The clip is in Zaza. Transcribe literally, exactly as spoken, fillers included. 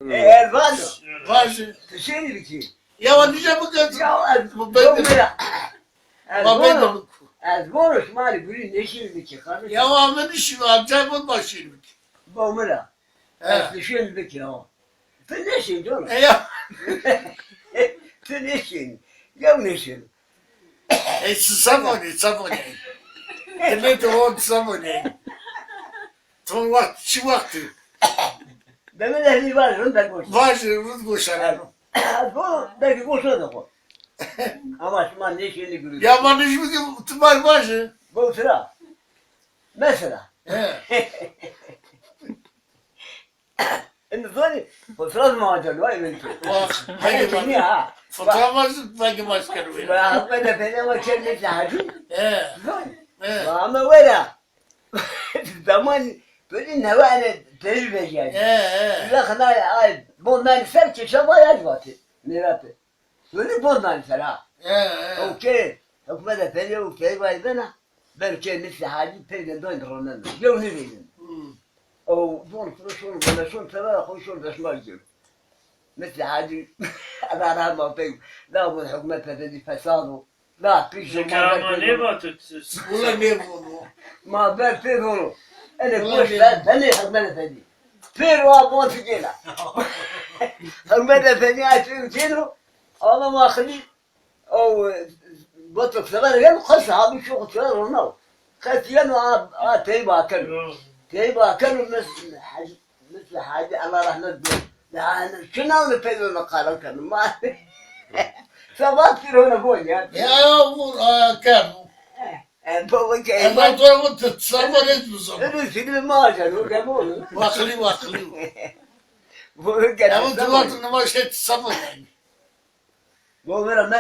E, ez vajim. Vajim. Ti şêrî bikî. Ya wa nîja bike. Ya ez bu bende. Ez vano, ez vano şima rê gurî nêşînî bikî kardeşim. Ya wa mi nişî, acayip olma şînî bikî. Bo mi ra. He. Ez ti şînî bikî ya. Ti nêşînî canım. E ya. Ti nêşînî. Ya nêşînî. E, ti se vonî, se vonî. Ti nê ti von se vonî. Ton wext, çi wext? Be mi de hînî vaj, rind de goş. Vaj, rind goş. Bu belki goş de xo. Ama şima nêşênî gurî. Ya ma nêşî bikî, ti vaj, vaj. Bu sıra. Mesela. He. Indi zonî, fotoğraf mı alacaksın? Vay be. Vah, hangi bak? Fotoğraf mı alacaksın? Belki başka bir. Ve Ahmet Efendi ama kendisi hacı. He. Zonî. He. Ama vera. Zaman böyle ne var ne tecrübe yani. He, he. Lakin ay, ay, bundan ser ki şafa yaz batı. Miratı. Böyle bundan ser ha. He, he. Okey. Hükümet Efendi okey vay bana. Belki misli hacı peyde dön ronen. Yevni verin. Hmm. O zor şun bana şun sever hoş şun deşmar gir. Misli hacı. Allah rahmet eylesin. Da bu hükümet Efendi fesad o. La pîşo ma ver pêro. Wela nêvono. Ma ver pêro. Ene boş ver, benê Hekmet Efendî. Pêro a bon ti gêna. Hekmet Efendî ay pêro gêno. Ama ma xilî o botok sever gel, qas abi şu sever ona. Qas yeno a, a teyba keno. Teyba keno mes Misli Hacı, Allah rahmet eylesin. Ya, şınav ne peydo ne karan kanım. Ma. Sabah bir ona bol ya. Ya, ya, bu, a, kan. E, baba ke. Ama doğru bu tut, sabah ne diyorsun? Öyle şimdi maaşa, o ne bu? Vakılı, vakılı. Bu ne kadar. Ama duvarın namaz şey sabah yani. Bu vera